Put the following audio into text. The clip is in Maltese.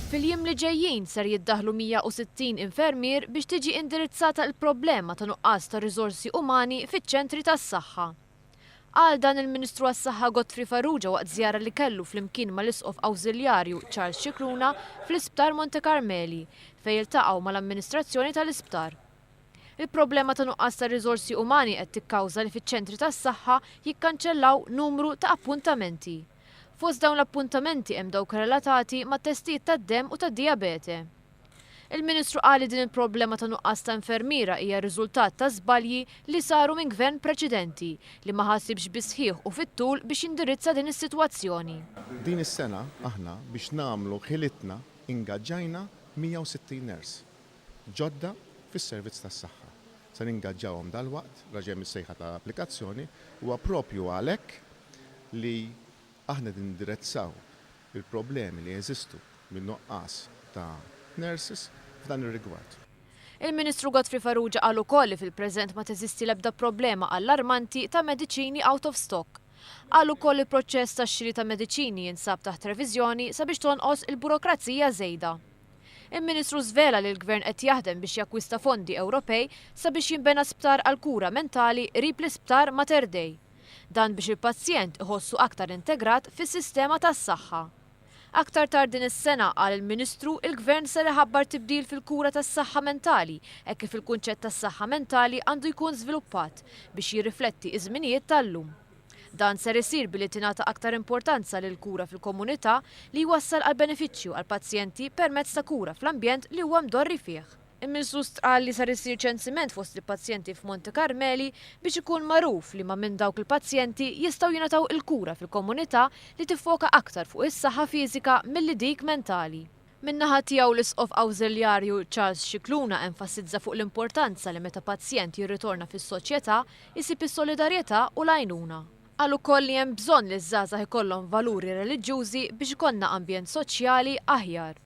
Fil-jiem li ġejjin ser jiddaħlu 160 infermier biex tiġi indirizzata l-problema ta' nuqqas ta' riżorsi umani fiċ-ċentri tas-saħħa. Qal dan il-Ministru għas-Saħħa Godfrey Farrugia waqt żjara li kellu flimkien mal-Isqof Awżiljarju Charles Scicluna fl-Isptar Monte Carmeli fejn iltaqgħu mal-amministrazzjoni tal-isptar. Il-problema ta' nuqqas ta' riżorsi umani qed tikkawża li fiċ-ċentri tas-saħħa jikkanċellaw numru ta' appuntamenti. Fost dawn l-appuntamenti hemm dawk relatati ma' testijiet tad-demm u tad-dijabete. Il-Ministru qal li din il-problema ta' nuqqas ta' infermiera hija riżultat ta' żbalji li saru minn Gvern preċedenti li ma ħasibx bis-sħiħ u fit-tul biex jindirizza din is-sitwazzjoni. Din is-sena aħna biex nagħmlu ħilitna ingaġġajna 160 nurse ġodda fis-servizz tas-saħħa. Se ningaġġawhom dalwaqt, raġa' hemm is-sejħa ta' applikazzjoni, huwa proprju għalhekk li aħna qegħdin nindirezzaw il-problemi li jeżistu min-nuqqas ta' nurses f'dan ir-rigward. Il-Ministru Godfrey Farrugia qal ukoll li fil-preżent ma teżisti l-ebda problema allarmanti ta' mediċini out of stock. Qal ukoll li l-proċess tax-xiri ta' mediċini jinsab taħt reviżjoni sabiex tonqos il-burokrazija żejda. Il-Ministru żvela li l-Gvern qed jaħdem biex jakkwista fondi Ewropej sabiex jinbena sptar għall-kura mentali qrib l-Isptar Mater Dei. Dan biex il-pazjent iħossu aktar integrat fis-sistema tas-saħħa. Aktar tard din is-sena, qal il-Ministru, il-Gvern ser iħabbar tibdil fil-kura tas-saħħa mentali hekk kif il-kunċett tas-saħħa mentali għandu jkun żviluppat biex jirrifletti ż-żminijiet tal-lum. Dan ser isir billi tingħata aktar importanza lill-kura fil-komunità li jwassal għal benefiċċju għall-pazjenti permezz ta' kura fl-ambjent li huwa mdorri fih. Il-Ministru stqarr li ser isir ċensiment fost il-pazjenti f'Monte Carmeli biex ikun magħruf liema minn dawk il-pazjenti jistgħu jingħataw il-kura fil-komunità li tiffoka aktar fuq is-saħħa fiżika milli dik mentali. Min-naħa tiegħu l-Isqof Awżiljarju Charles Scicluna enfasizza fuq l-importanza li meta pazjent jirritorna fis-soċjetà jsib is-solidarjetà u l-għajnuna. Qal ukoll li hemm bżonn li ż-żgħażagħ ikollhom valuri reliġjużi biex ikollna ambjent soċjali aħjar.